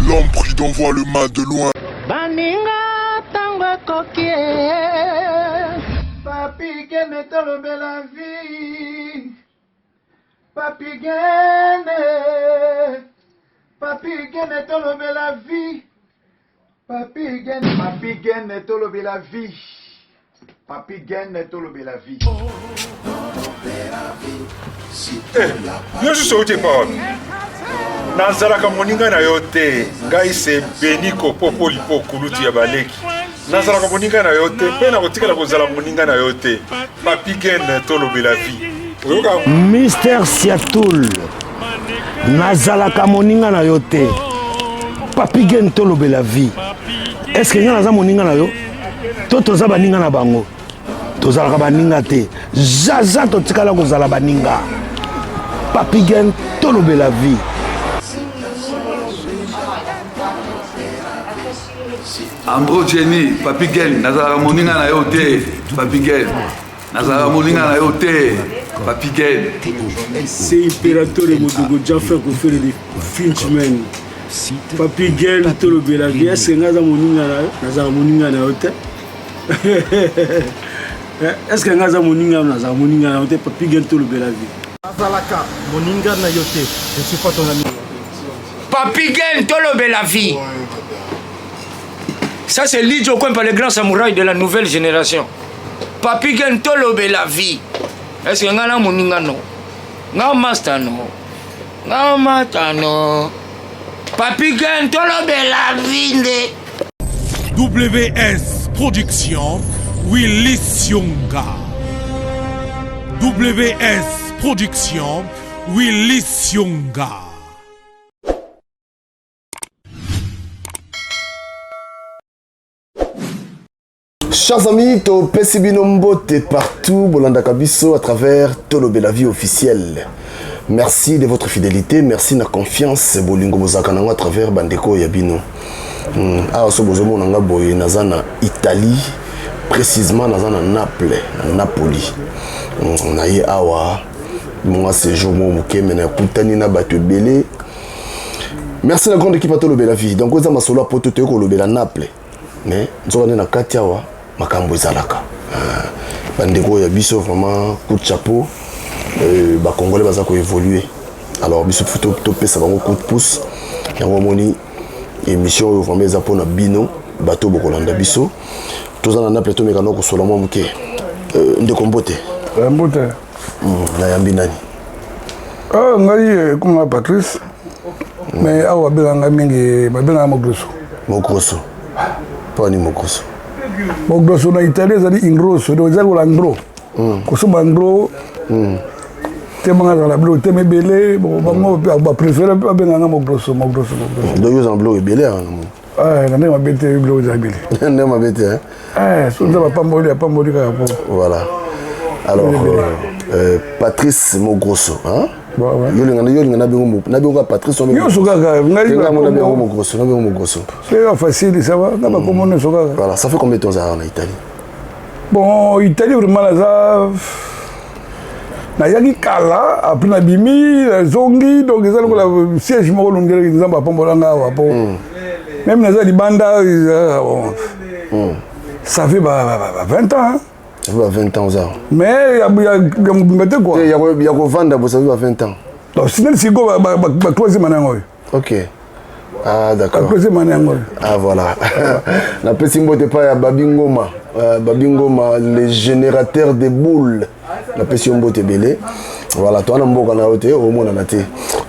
L'homme prudent voit le mal de loin. Baninga tango ekoki eh. Papi Gene tolobela vie Papi Gene Papi Gene tolobela vie Papi Gene Papi Gene tolobela vie Papi Gene tolobela vie Eh, yo susu outi epa wapi nazalaka moninga na yo te ngai se beniko popolipo kulutu ya baleki nazalaka moninga na yo te mpe nakotikala kozala moninga na yo te papi gen tolobela vie oyoka Mister Siatul, nazalaka moninga na yo te. Papi Gen tolobela vie. Est-ce que nga naza moninga na yo? To toza baninga na bango? Tozalaka baninga te. Zaza totikala kozala baninga. Papi Gen tolobela vie. Ambro Jenny, Papi Gen, nazalaka moninga na yo te, Papi Gen. Nazalaka moninga na yo te, Papi Gen. C'est Imperatore Modogo Jaffer Kofele de Finchman. Papi Gen tolobela vie, est-ce que nga aza moninga na yo? Nazalaka moninga na yo te. Est-ce que nga aza moninga na yo? Nazalaka moninga na yo te, Papi Gen tolobela vie. Nazalaka moninga na yo te, je suis pas ton ami. Papi Gen tolobela vie. Ça c'est Lidjo Kwempa, le grand samouraï de la nouvelle génération. Papi Gen tolobela vie. Est-ce que nga na moninga no? Nga master no? Nga mata no? Papi Gen tolobela vie nde. WS Production, Willy Sionga. WS Production, Willy Sionga. Chers amis, topesi bino mbote partout, bolandaka biso à travers Tolobela vie officielle. Merci de votre fidélité, merci na confiance bolingo bozalaka nango à travers bandeko ya bino. Awa so bozomona nga boye naza na Italie, précisément naza na Naples, na Napoli. Na ye awa mwa séjour moko moke me nakutani na bato ebele. Merci la grande équipe à Tolobela vie. Donc oza masolo ya poto toyei kolobela Naples. Mais nzoka nde na kati awa makambo ezalaka. Bandeko ya biso vraiment coup de chapeau. Ba Congolais baza ko évoluer. Alors biso faut topesa bango coup de pouce. Yango omoni émission oyo vraiment eza mpona bino bato bokolanda biso. Toza na Naples tomeka na kosola mwa moke. Ndeko mbote. Mbote. Nayambi nani? Ah, ngai ekoma Patrice. Mais awa babengaka ngai mingi, babengaka Mogrosso. Mogrosso. Mpo nini Mogrosso? Mogrosso na Italie ezali ingrosso, donc ezali kola ngro. Kosomba ngro. Te banga ezala biloko te mebele, bango ba préféré babengaka ngai Mogrosso, Mogrosso, Mogrosso. Donc yo oza na biloko ebele awa na moni. Ah, na ndenge mabe te biloko eza ebele. Na ndenge mabe te, hein? Eh, soki nzambe apamboli, apamboli kaka po. Voilà. Alors, Patrice Mogrosso, hein? Ouais, ouais. Yo linga yo linga na bingo na bingo Patrice on Yo soka ngai na bingo Mogrosso, na bingo Mogrosso. C'est facile, ça va. Na ba komona soka. Voilà, ça fait combien de temps en Italie? Bon, Italie vraiment naza nayaki kala après nabimi nazongi donc eza lokola siège moko longelaki nzambe apambola nga awa po même naza libanda bon, ça fait ba 20 ans hein. Ça fait ba 20 ans oza. Mais ya mobimba te quoi. Ya kovanda bo ça fait ba 20 ans. Donc sinali sikoyo ba troisième année yango oyo. Ok. Ah d'accord. Ba troisième année yango oyo. Ah voilà. Napesi mbote pa ya Babi Ngoma. Babi Ngoma le générateur des boules. Napesi yo mbote ebele. Voilà, toi na mboka na yo te omonana te.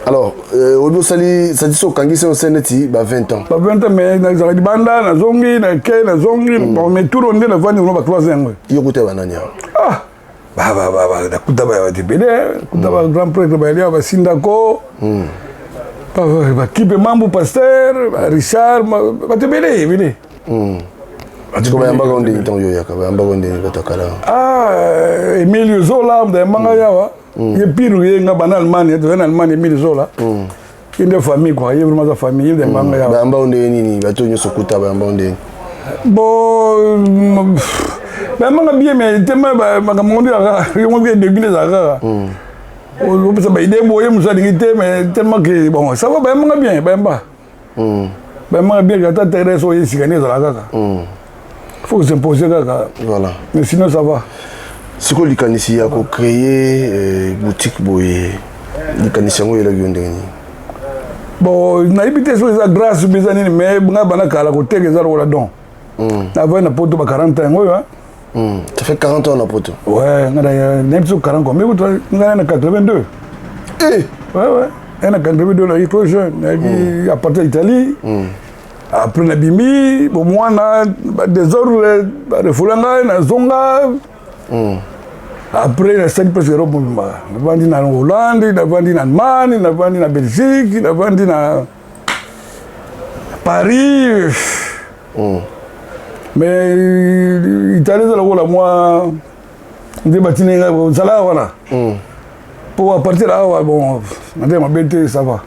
Alors, obi osali sadi so okangisi yo se neti ba 20 ans. Ba 20 ans mais nazalaki libanda nazongi nake nazongi bon mais tour nde navandi ngo ba 3 ans yango. Yo kuta ba nani awa? Ah ba ba ba ba nakuta ba bato ebele nakuta ba grand prêtre bayali awa basindako ba kipe mambu pasteur ba Richard bato ebele ebele. Siko bayambaka yo ndenge ntango yo oyaka bayambaka yo ndenge bato ya kala. Ah Emilio Zola moto ayambanga yawa ye pire ye nga bana Allemagne toza na Allemagne Emilio Zola ye nde famille quoi ye vraiment aza famille ye nde ayambanga yawa. Bayamba yo ndenge nini bato nyonso okuta bayamba yo ndenge. Bon bayambanga bien mais tema makambo ngo nde kaka yo moko début nde ezalaka kaka opesa ba idée boye mosu alingi te mais tellement que bon ça va bayambanga bien bayamba. Bamaka bien ata terrain so oye sika nde ezala kaka. Faut s'imposer kaka. Voilà. Mais sinon ça va. Sikoyo likanisi ya kocréer euh, boutique boye likanisi yango oyelaki yo ndenge nini? Bon, nayebi te soki eza grâce ou eza nini, mais ngai banda kala koteka eza lokola don. Navandi na poto ba 40 ans yango oyo. Ça fait 40 ans na poto? Ouais, ngai nayebi soki 40 combien kutu, ngai na 82. Eh! Ouais, ngai na 82 nayaki trop jeune, nayaki à partir ya Italie. Après nabimi bomwana, badésordre barefula ngai, nazonga. Après nasali presque Europe mobimba, navandi na Hollande, navandi na Allemagne, navandi na Belgique, navandi na Paris. Mais Italie eza lokola mwa nde batindi ngai ozala wana po à partir awa, bon, na ndenge mabe te, ça va.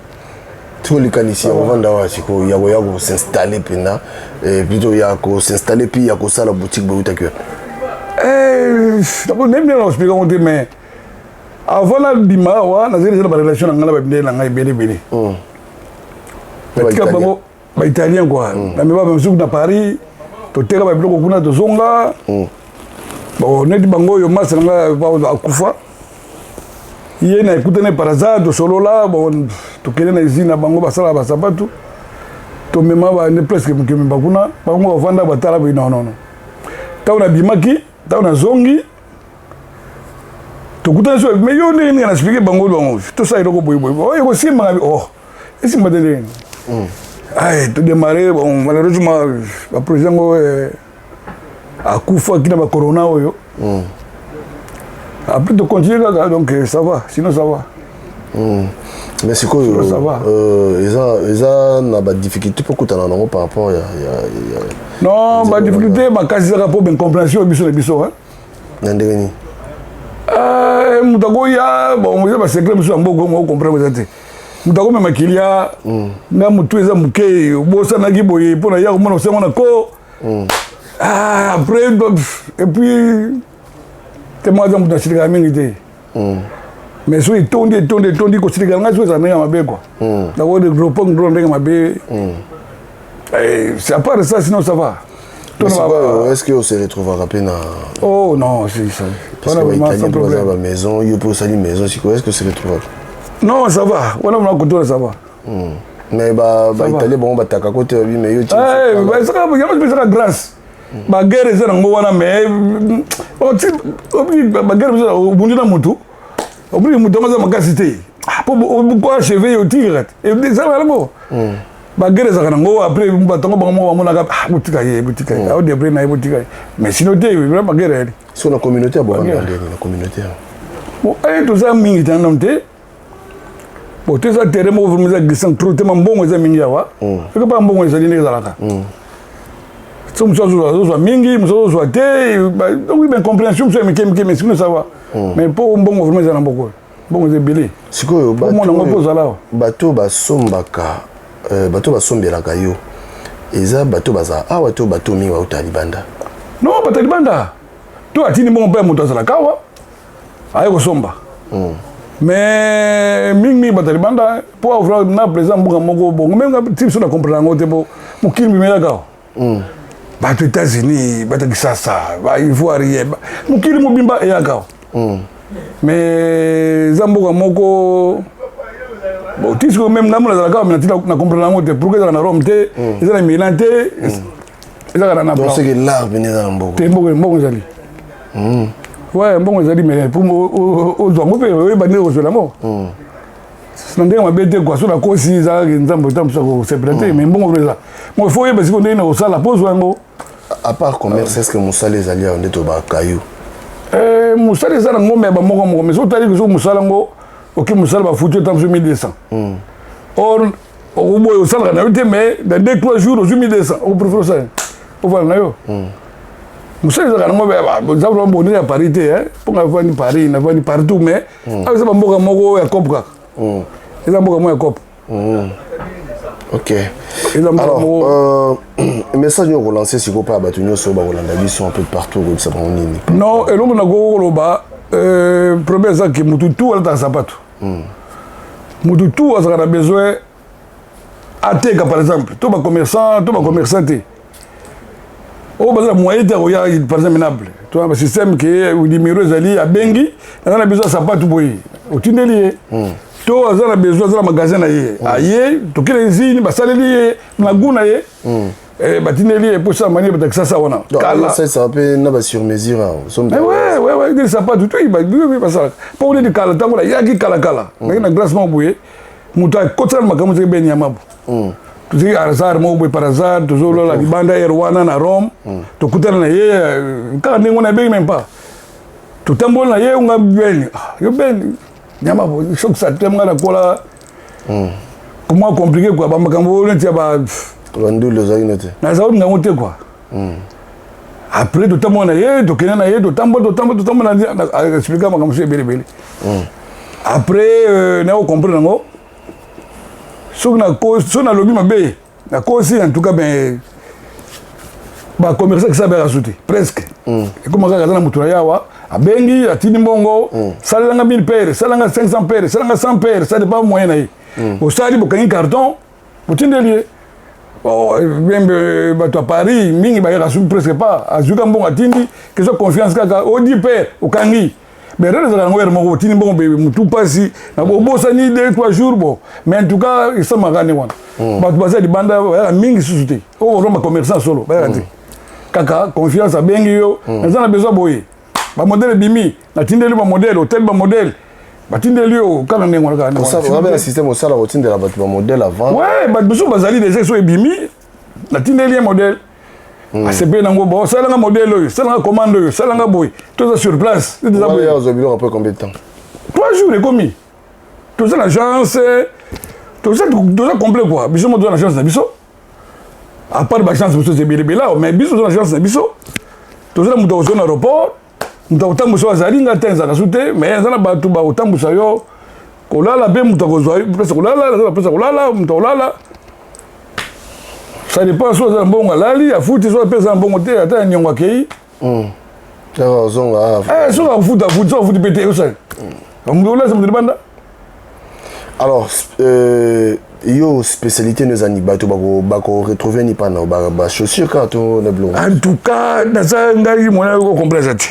Sikoyo likanisi ya kovanda awa sikoyo ya koya kosinstalle mpenza, plutôt ya kosinstalle puis ya kosala boutique boyutaki wapi? Nayebi ndenge na explique yango te, mais avant nabima awa nazali eza na barelation na ngai na babindele na ngai ebele ebele. Natika bango baitalien quoi, namema bamisuku na Paris, toteka babiloko kuna, tozonga. Bon, neti bango oyo masa na ngai akufa, ye na ekutani par hasard, tosolola. Bon, tokende na usine na bango basalaka basapatu, tomema bane presque mokememba kuna, bango bavanda batala boye. Non, non, non, ntango nabimaki, ntango nazongi, tokutani so. Mais yo ndenge ndenge na explique bango, bango tosala eloko boye boye oyo ekosimbanga. Oh, esimba te ndenge ay todémarre. Bon, malheureusement baprojet yango akufaki na bacorona oyo. Après tocontinue kaka, donc ça va, sinon ça va. Mais sikoyo eza eza na badifficulté mpo okutana nango par rapport ya Non, badifficulté makasi ezaka mpo baincompréhension biso na biso. Na ndenge nini? Moto akoya, bon, eza basecret mosusu ya mboka mo comprendre eza te. Moto akomema kilia nga motu eza moke, obosanaki boye mpo na ya komona osengo na ko. Après, et puis te mwa aza moto asilikaka mingi te, mais soki etondi, etondi, etondi, kosilikaka ngai soki ezala ndenge mabe quoi, nako gros ndenge mabe. C'est à part ça, sinon ça va. Est-ce que ose retrouvaka mpe na Oh non, c'est ça. Parce que baitalien mpe baza bamaison, yo mpe osali maison sikoyo, est ce que ose retrouvaka? Non, ça va, wana mona kotola, ça va. Mais baitalien bango bataka kote babi, mais yo Yango ezaka grâce, baguerre eza nango wana, mais baguerre mosusu obundi na motu, obuli motu yango aza makasi te po achever yo otikaka te, ezalaka yango baguerre ezalaka nango. Après bato yango bango moko bamonaka, botika ye, botika ye, aodebre na ye, botika ye. Mais sinon te, vraiment baguerre eyali. So na communauté ya bovanda ndeni na communauté? Bon, toza mingi te nano te. Bon, te eza terrain moko vraiment eza glissant trop te, ma mbongo eza mingi awa. Soki mpa mbongo ezali ndenge ezalaka, so mosusu azozwa mingi, mosusu azozwa te, donc baincompréhension mosusu ya mike mike, mais sinon ça va. Mais mpo mbongo vraiment eza na mboka oyo, mbongo eza ebele. Sikoyo omona yango mpo ozala awa. Bato basombaka, bato basombelaka yo, eza bato bazala awa to bato mingi bauta libanda? Non, bato ya libanda to atindi mbongo mpe ya moto azalaka awa aye kosomba, mais mingimingi bato ya libanda, mpo na président mboka moko bongo me ti biso na comprendre yango te, po mokili bimelaka awa, bato États-Unis, bato ya Kisasa, baivoirien, mokili mobimba eyaka awa. Mais eza mboka moko bon, ti sikoyo même ngambo nazalaka awa, nati na comprendre yango te pourquoi ezalaka na Rome te, eza na Milan te, ezalaka na Donc c'est que l'art pene eza na mboka? Te, mbongo, mbongo ezali. Ouais, mbongo ezali, mais po ozwa yango mpe oyeba ndenge kozwela yango na ndenge mabe te quoi. So nakosi, ezalaki Nzambe ota mosu akosepela te, mais mbongo mpe eza mo, faut oyeba sikoyo ndenge na kosala mpo ozwa yango. À part commerce, est ce que mosala ezali awa nde tobakayu? Mosala eza na ngombe ya bamoko moko, mais so otali soki mosala yango oki mosala bafuti ota mosu 1200, or okoboye osalaka na yo te, mais dans 2 3 jours ozwi 1200, okopréféré osala ovanda na yo. Mosala ezalaka nango, eza vraiment bonheur ya Paris te, mpo nga navandi Paris, navandi partout, mais awa eza bamboka moko ya cope kaka, eza mboka moko ya cope. Ok, alors message nini okolance sikoyo mpa ya bato nyonso oyo bakolanda biso un peu partout? Okoyebisa bango nini? Non, eloko nakoki koloba, premier ezaki motu tu alataka sapato, motu tu azalaka na besoin. Ateka par exemple, to bacommerçant, to bacommerçant te oyo baza na moyen te akoya par exemple Naples, to na basystème ke numéro ezali, abengi: "Naza na besoin ya sapatu boye", otindeli ye. To aza na besoin, aza na magasin na ye, aye, tokende usine, basaleli ye na goût na ye. Batindeli ye mpo sala mani batakisasa wana. Kala osalisaka mpe na basur mesure awa? Ouais, nde sapatu to basalaka mpo neti kala, ntango nayaki kalakala, nayaki na glace moko boye, moto akotisaka makambo soki beni ya mabo, toziki hasard moko boye, par hasard tozolola libanda ere wana na Rome, tokutana na ye kaka ndenge wana, abengi même pas, totamboli na ye, nga beni yo beni nyama choc sa te, nga nakola comment compliqué quoi, bamakambo neti ya ba Banduli ozalaki no te? Nazalaki nango te quoi. Après totambola na ye, tokende na ye, totambola, totambola, totambola, explika makambo mosusu ebele ebele. Après nayo comprendre yango, soki nalobi mabe, nakosi. En tout cas, ben bacommerçant kisa bayaka su te presque, ekoma kaka aza na moto na ye awa, abengi, atindi mbongo: "Salelanga 1000 paire, salelanga 500 paire, salelanga 100 paire", ça dépend moyen na ye. Osali, bokangi carton, botindeli ye. Même bato ya Paris mingi bayaka su presque pas, azwika mbongo, atindi, question confiance kaka, odi paire, okangi. Mais rere ezalaka yango ere moko, otindi mbongo, motu mpasi obosani 2, 3 jours. Bon, mais en tout cas esalamaka ndenge wana. Bato baza libanda bayaka mingi susu te, oyo ozomba commerçant solo bayaka te, kaka confiance, abengi yo: "Naza na besoin boye, bamodele ebimi, natindeli bamodele", oteli bamodele, batindeli yo kaka ndenge wana, kaka ndenge wana. Système osala, kotindela bato bamodele avant? Ouais, bato mosusu bazali déjà, so ebimi, natindeli ye modèle, asepeli nango: "Bon, salanga modèle oyo, salanga commande oyo, salanga boye", toza sur place. Ozwa biloko après combien de temps? 3 jours ekomi. Toza na agence, toza complet quoi. Biso mo toza na agence na biso, à part baagence mosusu ebelebele awa, mais biso toza na agence na biso. Toza na moto akozwa na aéroport, moto akotambusa oyo azali, nga te, ezalaka su te, mais eza na bato bakotambusa yo. Kolala mpe, moto akozwa place kolala, aza na place ya kolala, moto akolala, ça dépend. So aza na mbongo, alali, afuti. So mpe aza na mbongo te, ata ya niongo, akei. Ozonga. Soki afuti, afuti. Soki afuti mpe te, osali moto olasa moto libanda. Alors yo, spécialité no eza ni bato bakoretrouve ni pana bachaussure kaka to na biloko? En tout cas, naza ngai mona kocomprendre te.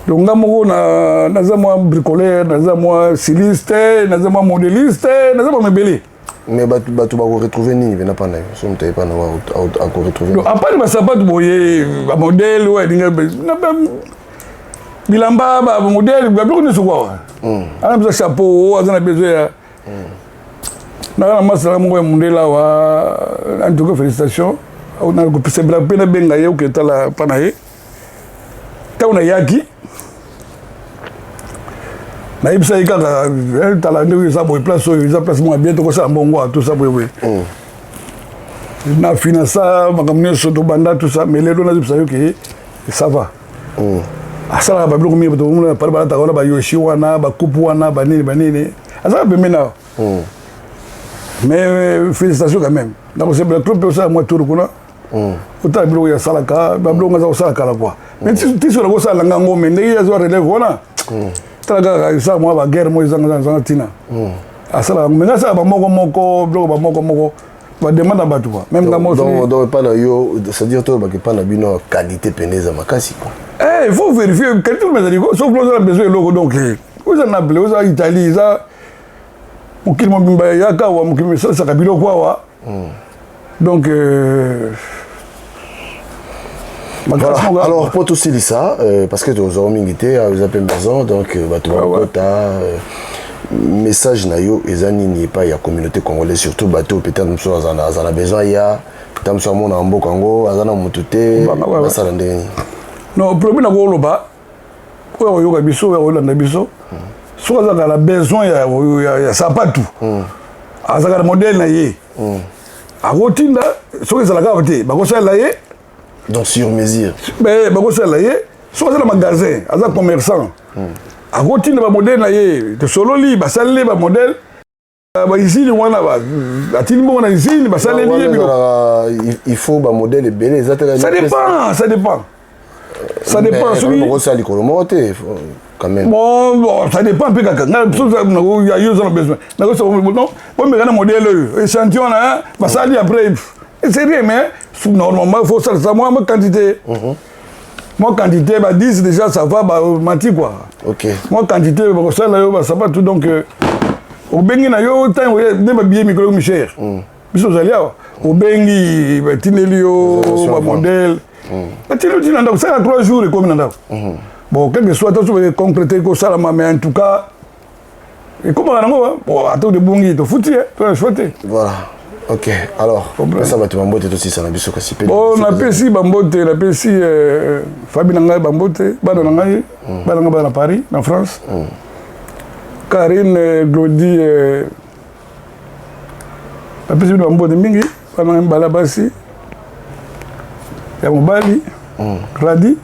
Donc nga moko naza mwa bricoleur, naza mwa styliste, naza mwa modéliste, naza mwa mebele. Mais bato bakoretrouve nini mpena pana yo? So moto aye pana akoretrouve? À part basapatu boye, bamodele oyo alinga, bilamba, bamodele, babiloko nyonso kwa. Aza besoin chapeau, aza na besoin ya naka na masala moko ya mondele awa. En tout cas, félicitation, nakosepela mpe nabenga ye, oke tala mpa na ye. Ntango nayaki, nayebisa ye kaka: "Tala ndenge eza boye, place oyo eza place moko ya bien, tokosala mbongo, tout ça boye boye." Na finança makambo nyonso, tobanda tout ça. Mais lelo nazebisa yo ke ça va. Asalaka babiloko mingi, bato pale balataka wana, bayoshi wana, bakupu wana, banini banini, azalaka pembeni awa. Mais félicitation quand même, nakosepela trop mpe osala mwa tour kuna, otala biloko oyo asalaka, babiloko aza kosala kala quoi. Mais ti so nakosala nanga yango, mais ndenge azwa relève wana, tala kaka, esala mwa baguerre moko ezanga ntina. Asalaka yango, mais nga asala bamoko moko, biloko bamoko moko, bademande ya bato quoi, même nga moko. Donc epa na yo, c'est-à-dire toyobaka epa na bino qualité pene eza makasi quoi? Il faut vérifier qualité ezali, sauf oza na besoin eloko. Donc oza Naples, oza Italie, eza mokili mobimba, yaka awa, mokili esalisaka biloko awa. Donc Voilà. Alors mpo tosilisa, parce que tozwa mingi te, eza mpe maison, donc bato bakota. Message na yo eza nini epai ya communauté congolaise, surtout bato peut-être mosusu aza na besoin ya ta mosusu amona mboka yango, aza na motu te, basala ndenge nini? Non, problème na koloba, oyo akoyoka biso, oyo akolanda biso, soki azalaka na besoin ya sapatu, azalaka na modèle na ye, akotinda. Soki ezalaka awa te, bakosalela ye. Donc sur mesure. Bakosalela ye. Soki aza na magasin, aza commerçant, akotinda bamodele na ye, tosololi, basaleli ye bamodele, bausine wana, atindi mbongo na usine, basaleli ye. Il faut bamodele ebele, eza te? Ça dépend, ça dépend, ça dépend. Soki bakosala likolo moko te. Quand même. Bon, ça dépend mpe kaka. Ngai soki yo oza na besoin, non, bomeka na modèle oyo, échantillon na basali après, c'est rien. Mais normalement, il faut ça, ça moi quantité. Moi quantité ba 10 déjà, ça va, ba mati quoi. Moi quantité bakosala yo basapatu. Donc obengi na yo ntango nde babillet mikolo mi cher. Biso ozali awa, obengi, batindeli yo bamodèle, batindi oti na ndako, sala 3 jours, ekomi na ndako. Bon, quelque soit ata so concrété kosalama, mais en tout cas ekomaka nango. Bon, ata odebongi, tofuti to na choix te. Voilà, ok. Alors, pesa bato bambote, tosisa na biso kasi. Mpe bon, napesi bambote, napesi fabi na ngai bambote, bana na ngai, bana ngai bana na Paris, na France, Karine, Glodi, napesi bino bambote mingi. Bana ngai mibale ya basi, ya mobali Radi,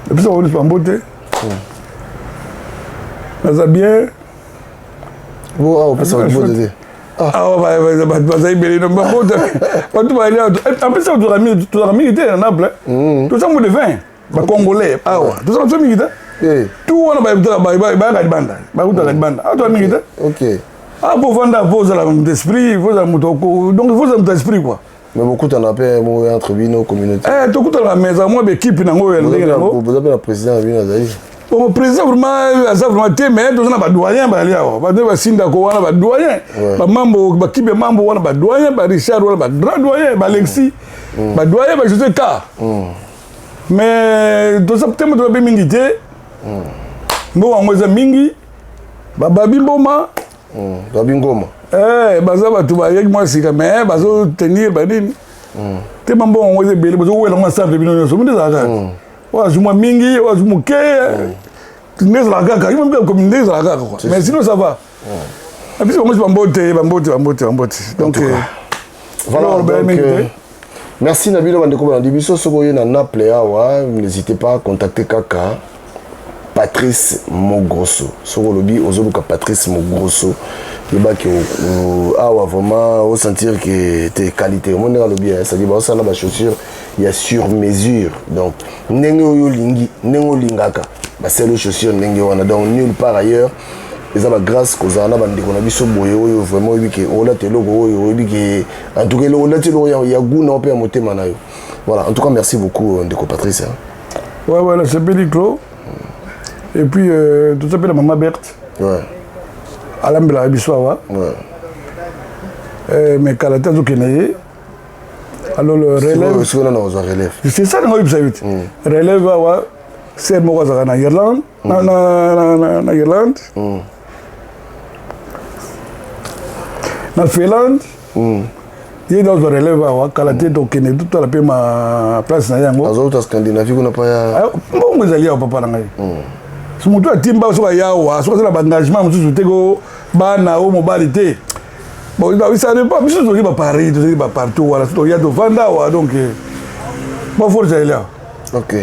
napesi bango nyonso bambote. Naza bien. Opesa bambote te? Awa bato bazali ebele, bambote bato bayali awa. En plus tozalaka mingi te na Naples, toza moins de 20 bacongolais awa, tozala biso mingi te. Tout wana bayaka libanda, bakutaka libanda. Awa toza mingi te. Ah, po vanda, po ozala moto esprit, po ozala moto, donc il faut ozala moto esprit quoi. Mais bokutana mpe mo entre bino communauté? Eh, tokutanaka, mais ezala mwa baekipe nango ya ndenge nango. Boza mpe na président na bino azali? Bon, président vraiment aza vraiment te, mais toza na badoyen bazali awa, bade basindako wana, badoyen bamambo, bakibe mambo wana, badoyen barichard wana, bagrand doyen balexi, badoyen bajosé K. Mais toza te, moto babe mingi te, mbongo yango eza mingi, bababi mboma. Babi ngoma. Baza bato bayaki mwa sika, mais bazotenir banini te. Bambongo yango eza ebele, bozowela ngo ensemble bino nyonso. Minde ezala kaka oyo azwi mwa mingi, oyo azwi moke, nde ezala kaka nde ezala kaka quoi. Mais sinon ça va. Apesi bango bambote, bambote, bambote, bambote. Donc voilà, donc, merci na bino bandeko balandi biso. Soki oye na Naples awa, n'hésitez pas à contacter kaka Patrice Mogrosso. Soki olobi ozoluka Patrice Mogrosso, yebaki awa vraiment osentir ke te qualité. Omoni ndenge alobi, c'est-à-dire baosala bachaussure ya sur mesure. Donc ndenge oyo olingi, ndenge olingaka, basali chaussure ndenge wana. Donc nulle part ailleurs. Eza bagrâce kozala na bandeko na biso boye oyo vraiment oyebi ke olata eloko oyo, oyebi ke en tout cas olati eloko ya goût na yo mpe ya motema na yo. Voilà, en tout cas merci beaucoup, ndeko Patrice, hein. Ouais, nasepeli clo. Et puis tozapela mama Berthe, alambelaka biso awa. Mais kala te azokende ye. Alors le relève, Sikoyo nana kozwa relève? C'est ça nango oyebisa yo te. Relève awa, sœur moko azalaka na Irlande, na Irlande, na Finlande. Ye nde azwa relève awa kala te. Tokende totala mpe ma place na ye yango. Azouta Scandinavie kuna pa ya? Mbongo ezali awa, papa na ngai. So motu atimba, soki ayawa, soki aza na baengagement mosusu te, ko bana o mobali te. Bon, ça dépend. Biso tozali baparis, tozali bapartout wana. So toya, tovanda awa, donc mwa force ezali awa. Ok,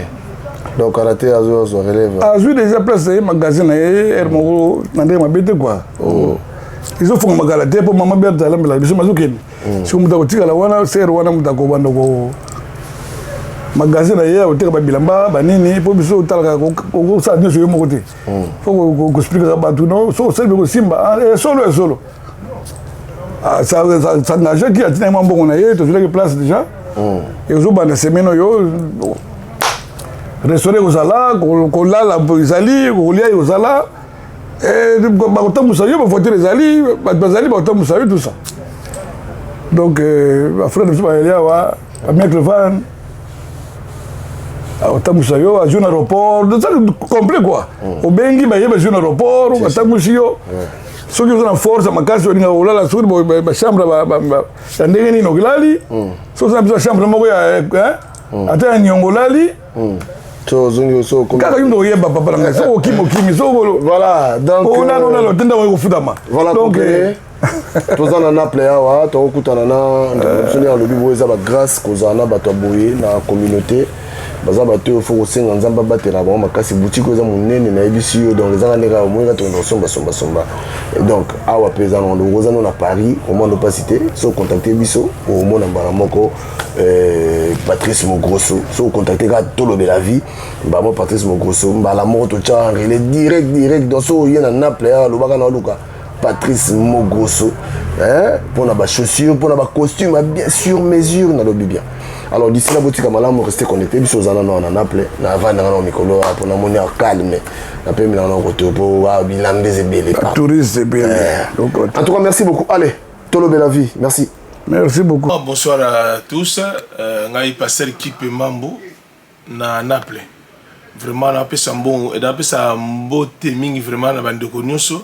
donc kala te azwa relève. Azwi déjà place na ye, magasin na ye ere moko na ndenge mabe te quoi. Ezofungama kala te, mpo mama Berthe alambelaka biso, mazokende. Soki moto akotikala wana, sœur wana, moto akobanda ko magasin na ye, akoteka babilamba banini, mpo biso otalaka okosala nyonso yo moko te. Fo koexpliquaka bato no so osali mpe kosimba esolo esolo s'engageaki, atinaki mwa mbongo na ye, tozwelaki place déjà. Ezobanda semaine oyo. Restaurant ekozala, kolala ezali, kolia ekozala, bakotambusa yo, bavoiture ezali, bato bazali bakotambusa yo, tout ça. Donc bafrère na biso bayeli awa, bamaître van akotambusa yo, azwi na aéroport, complet quoi. Obengi, baye, bazwi na aéroport, batambusi yo. Soki oza na force ya makasi, olingaka kolala, soki bachambre ya ndenge nini okilali, soki oza na biso chambre moko ya ata ya niongo, olali. Kaka yo nde oyeba, papa na ngai. Soki okimi, okimi. Voilà, donc olala, olala te, ndako ekofutama. Voilà. Donc. Toza na Naples awa, tokokutana na ndeko biso ndenge alobi boye, eza ba grâce kozala na bato ya boye na communauté. Baza bato oyo fo kosenga Nzambe abatela bango makasi. Boutique oyo eza monene, nayebisi yo, donc ezanga ndenge awa omoni kaka tokenda kosombasomba. Donc awa mpe eza nango, oza no na Paris, omona mpasi te. So contacte biso, omona mbala moko Patrice Mogrosso. So contacte kaka Tolobela Vie, mbala moko Patrice Mogrosso, mbala moko totya relais direct direct. Donc so oye na Naples awa, alobaka na oluka Patrice Mogrosso, hein, mpona bachaussure, mpona bacostume bien sur mesure, nalobi bien. Alors d'ici là, botika malamu, restez connecté. Biso oza nano na Naples, na avandanga na mikolo awa mpona moni ya calme, napemelanga na koto mpo bilamba eza ebele. Touriste ebele. En tout cas, merci beaucoup. Allez, Tolobela Vie, merci. Merci beaucoup. Bonsoir à tous. Ngai pasteur Kipe Mambo na Naples. Vraiment napesa mbongo, napesa mbote mingi vraiment na bandeko nyonso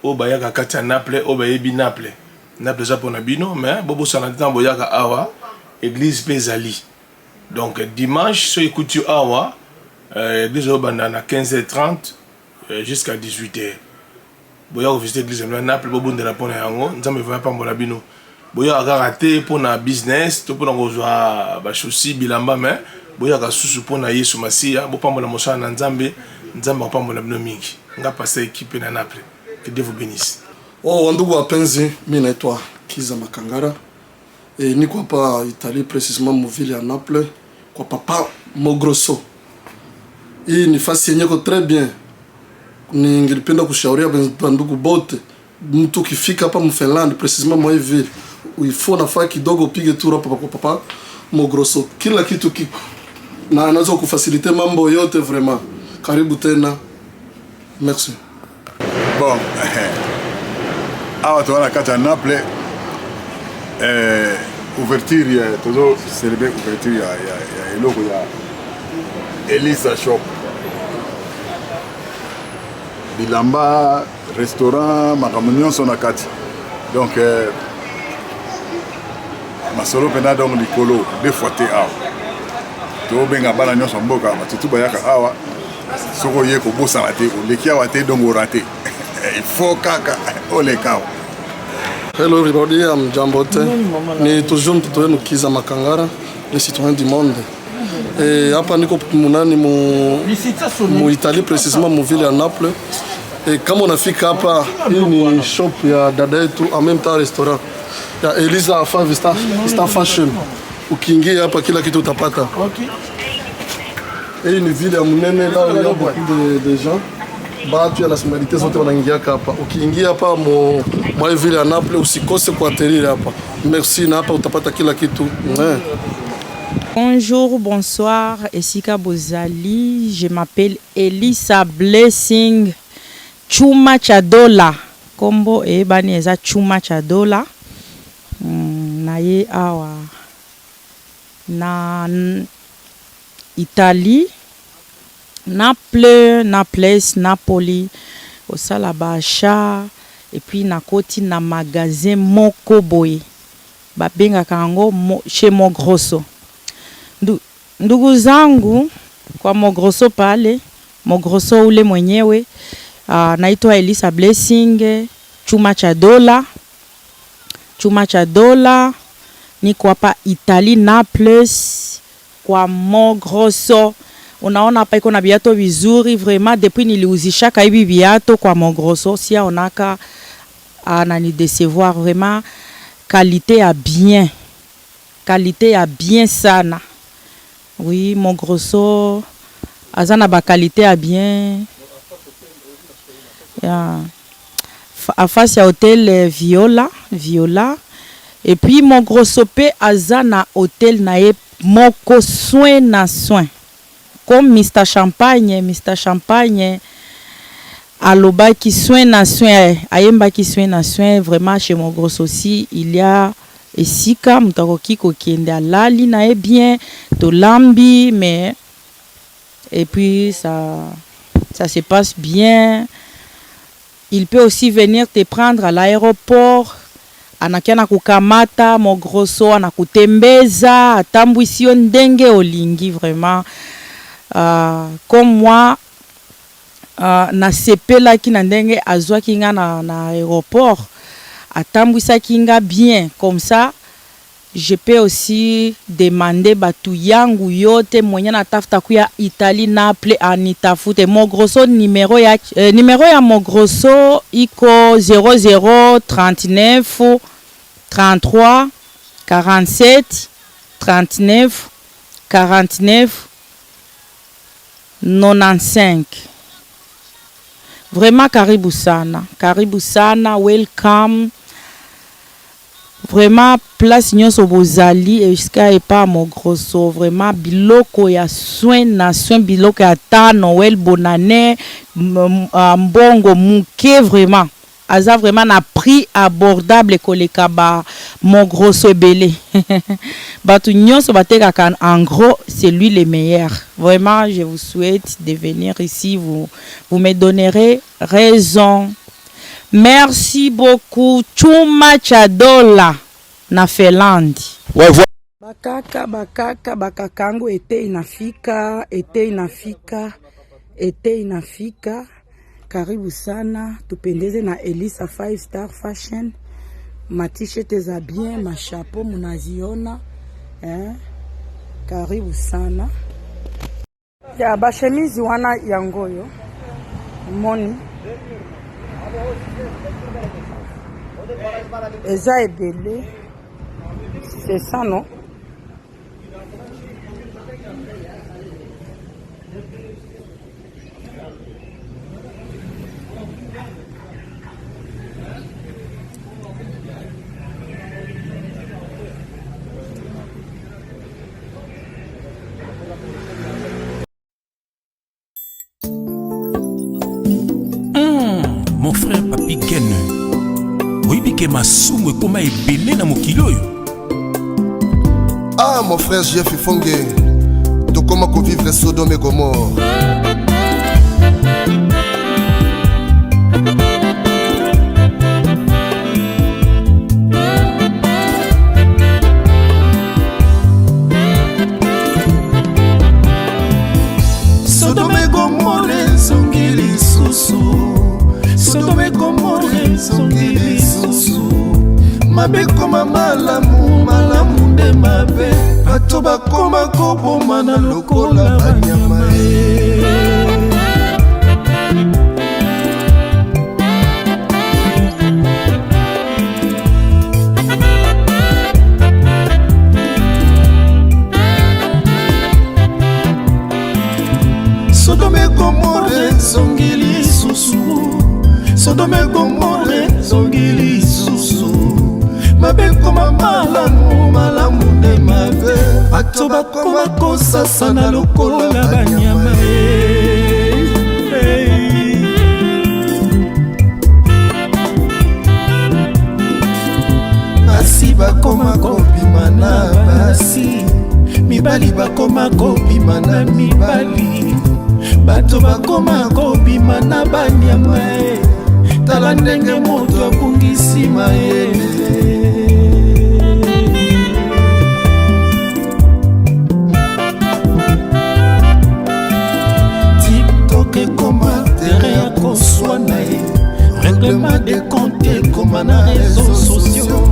oyo bayaka kati ya Naples, oyo bayebi Naples. Naples eza mpona bino, mais bobosana te, ntango boyaka awa, église mpe ezali. Donc dimanche soki ekuti yo awa, église oyo banda na 15h30 jusqu'à 18h. Boya kovisite église ya Naples, bobondela mpona yango, Nzambe vraiment pambola bino. Boyaka kaka te mpona business to mpona kozwa bachaussures, bilamba, mais boyaka susu mpona Yesu Masiya. Bopambola mosala na Nzambe, Nzambe akopambola bino mingi. Nga pasteur Ekipe na Naples, que Dieu vous bénisse. Oh, wandugu wapenzi, mi naitwa Kiza Makangara. Niko hapa Italie, précisément mu ville ya Naples kwa papa Mogrosso. Hii ni fasi yenye ko très bien. Ningelipenda kushauria bandugu bote, mtu ukifika hapa mu Finland, précisément mwa hii ville, il faut nafaa kidogo upige tour hapa kwa papa Mogrosso. Kila kitu kiko na anaweza kufaciliter mambo yote vraiment. Karibu tena, merci. Bon, awa toza na kati ya Naples, ouverture ya tozo célébrer ouverture ya eloko ya Elisa Shop, bilamba, restaurant, makambo nyonso na kati. Donc masolo mpenza, donc likolo deux fois te. Awa tobenga bana nyonso ya mboka, batutu bayaka awa. Soki oye, kobosana te, oleki awa te, donc orater. Il faut kaka oleka awa. Hello everybody, I'm Jambote. Ni toujours mtoto wenu Kiza Makangara, le citoyen du monde. Hapa niko munani mu Italie, précisément mu ville ya Naples. Kama unafika hapa, hii ni shop ya dada yetu, en même temps restaurant ya Elisa Five Star, Star Fashion. Ukiingia hapa kila kitu utapata. Hii ni ville ya munene, là où il y a beaucoup de gens, batu ya nationalité zote wanaingiaka hapa. Ukiingia hapa mwa hii ville ya Naples, usikose kuatterrir hapa. Merci, na hapa utapata kila kitu. Ouais. Bonjour, bonsoir, esika bozali. Je m'appelle Elisa Blessing Chuma Chadola. Kombo eyebani eza Chuma Chadola. Na ye awa na Italie, Naples, Naples, Napoli, kosala baachat et puis nakoti na magasin moko boye babengaka yango chez Mogrosso. Ndugu zangu, kwa Mogrosso pale, Mogrosso ule mwenyewe, naitwa Elisa Blessing Chuma cha Dola, Chuma cha Dola. Niko hapa Italie, Naples, kwa Mogrosso. Unaona hapa iko na viato vizuri vraiment. Depuis niliuzishaka hivi viato kwa Mogrosso, siaonaka anani décevoir. Vraiment qualité ya bien, qualité ya bien sana. Oui, Mogrosso aza na baqualité ya bien ya afasi ya hotel Viola Viola. Et puis Mogrosso mpe aza na hotel na ye moko, soin na soin, comme Mr Champagne. Mr Champagne alobaki soin na soin, ayembaki soin na soin. Vraiment, chez Mogrosso aussi il y a esika moto akoki kokende, alali na ye bien, tolambi, mais et puis ça se passe bien. Il peut aussi venir te prendre à l'aéroport, anakia na kukamata. Mogrosso anakutembeza, atambwisi yo ndenge olingi. Vraiment, comme moi, nasepelaki na ndenge azwaki nga na aéroport. Atambwisaki nga bien comme ça je peux aussi demander batu yangu yote mwenye anatafuta kuya Italie Naples anitafute Mogrosso numero ya eh, numero ya Mogrosso iko 0039 33 47 39 49 95 Vraiment karibu sana, karibu sana, welcome. Vraiment place nyonso bozali esika epa Mogrosso vraiment biloko ya soin na soin biloko ya ta Noël bonane mbongo muke vraiment aza vraiment na prix abordable koleka ba Mogrosso ebele batu nyonso batekaka en gros c'est lui le meilleur vraiment je vous souhaite de venir ici vous vous me donnerez raison Merci beaucoup Chuma Chadola na Finlande. Ouais, voilà. Bakaka bakaka bakakango ete inafika ete inafika ete inafika. Karibu sana, tupendeze na Elisa 5 Star Fashion. Ma t-shirt za bien, ma chapeau munaziona eh? Karibu sana. Ya ba chemise wana yango oyo moni eza ebele c'est ça non Mon frère Papi Ken, oyebi ke masumu ekoma ebele na mokili oyo. Ah mon frère Jeff Ifonge, tokoma kovivre Sodome et Gomorre. Sodome Gomore ezongi lisusu Sodome Gomore ezongi lisusu Mabe koma malamu malamu nde mabe Bato bakoma kobomana lokola banyama e Sodome Gomore ezongi lisusu Sodome Gomore ezongi lisusu mabe ekoma malamu malamu nde mabe bato bakoma kosasana lokola banyama basi bakoma kobima na basi mibali bakoma kobima na mibali bato bakoma kobima na banyama e tala ndenge moto abungisi mayele tiktok ekoma terrain ya koswana ye règlement de compte ekoma na réseaux sociaux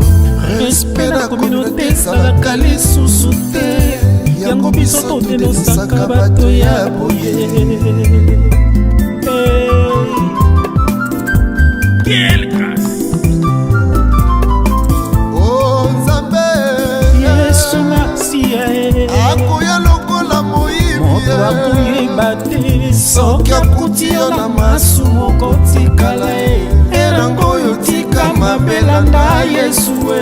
respect na communauté ezalaka lisusu te yango biso todenosaka bato ya boye Quelle grâce! Oh Nzambe, Yesu Masiya akoya lokola moyibi, moto akoyeba te soki akuti yo na masumu okotikala ye erango oyo tika mabe landa Yesu e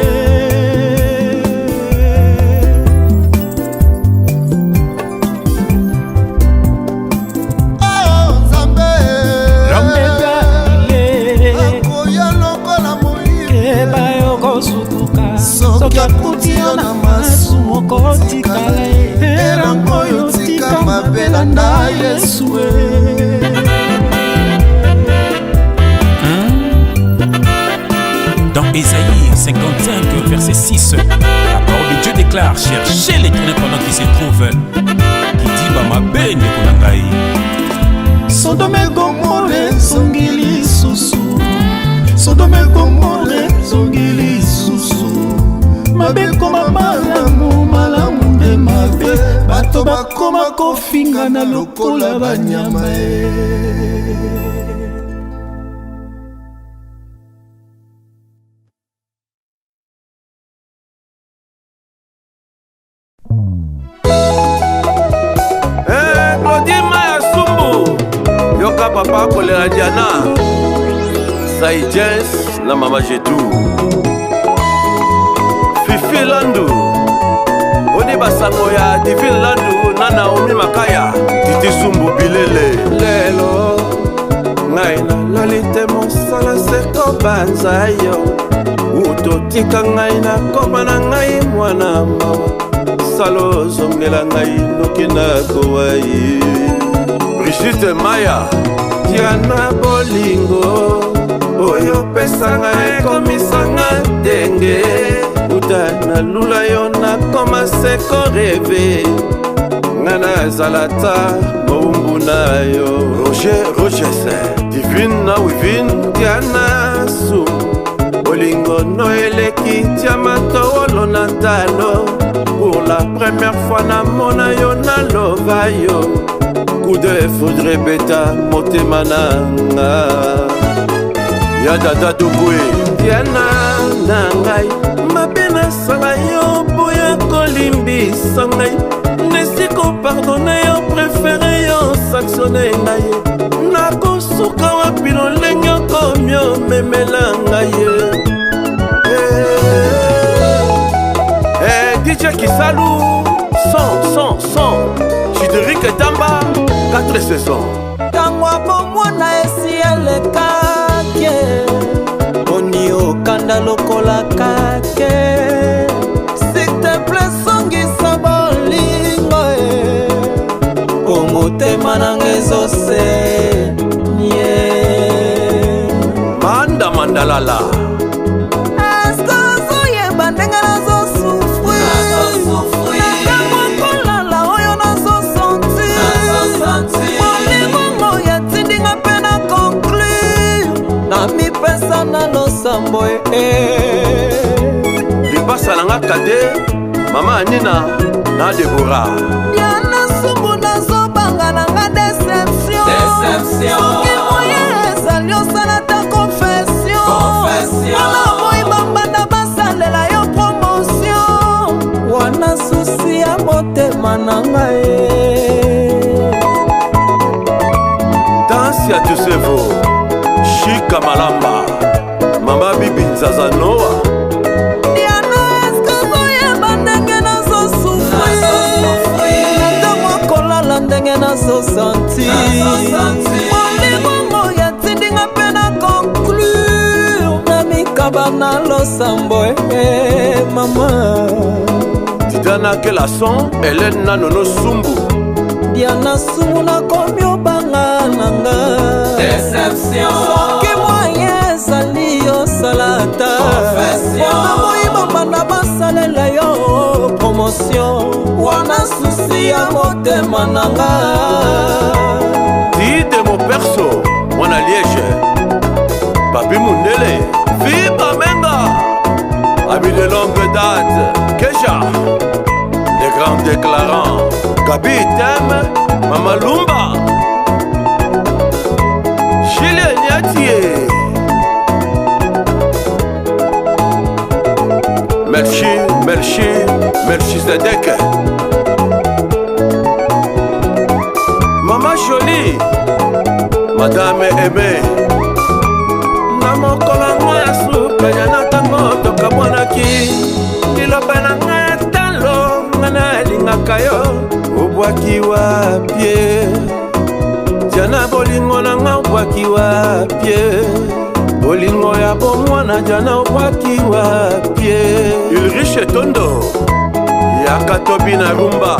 soki akuti yo na masumu okotikala ye erango oyo tika mabe landa Yesu e Dans Ésaïe 55, verset 6, la parole de Dieu déclare Cherchez l'éternel pendant qu'il se trouve. Qui dit Bamabe ndeko na ngai. Sodome Gomore ezongi lisusu. Sodome Gomore ezongi lisusu. Mabe ekoma malamu, malamu nde mabe. Bato bakoma kofingana lokola banyama e. Eh, Claudie Maya Sumbu yoka papa kolela Diana Sai Jens na mama Jetou Fifi Landu oni basango ya Divine Landu na Naomi Makaya Titi Sumbu Bilele lelo ngai nalali te mosala se kobanza yo utotika ngai nakoma na ngai mwana mawa sala ozongela ngai noki nakowa ye Brigitte Maya Diana bolingo oyo opesanga ekomisanga ndenge uta nalula yo nakoma se koreve nga nazala ta mowumbu na yo Roger Roges Divine na Wivine Diana Su bolingo no eleki diama towolo na talo pour la première fois namona yo nalova yo coup de foudre ebeta motema na nga ya dada dokwe diana na ngai mabe nasala yo boya kolimbisa ngai nesi kopardone yo prefere yo sanctionne ngai nakosuka wapi lolenge okomi omemela ngai ye eh, DJ Kisalu son son son Chideric Tamba 4 saisons ntango ya bomwana esi elekaki boni okanda lokola kake siteple songisa bolingo e po motema nanga ezose nye Manda Mandalala Eske ozoyeba ndenge nazosufri na ntango kolala oyo nazosentir bolingo oyo etindi nga mpe na conclure na mipesa na losambo e lipasa na nga kade mama anina na debora Diana Sumbu nazobanga na nga deception soki moye ezali osala ta confession wana boyi bambanda basalela yo promotion wana susi ya motema na ngai danse ya tusevo shika malamba mama bibi nzaza noa Diana eske ozoyeba ndenge nazosufri na ntango akolala ndenge nazosanti bolingo oyo etindi nga mpe na conclure na mikaba na losambo e mama Didana Kelason Hélène na Nono Sumbu Diana Sumbu nakomi obanga na nga soki moye ezali osala ata mpona boyi bambanda basalela yo promotion wana susi ya motema na nga Dide Moperso mwana Liège Papi Mundele Viva Menga Ami de longue date Keja Les grands déclarants Gabi Tem Mama Lumba Julien Niatie Merci, merci, merci Zedek Mama Jolie Madame Aimée na mokolo yango ya suka ya na ntango tokabwanaki liloba na ngai ya talo nga nalingaka yo obwaki wapie jana bolingo na nga obwaki wapie bolingo ya bomwana jana obwaki wapie Ulrich Tondo yaka tobi na rumba.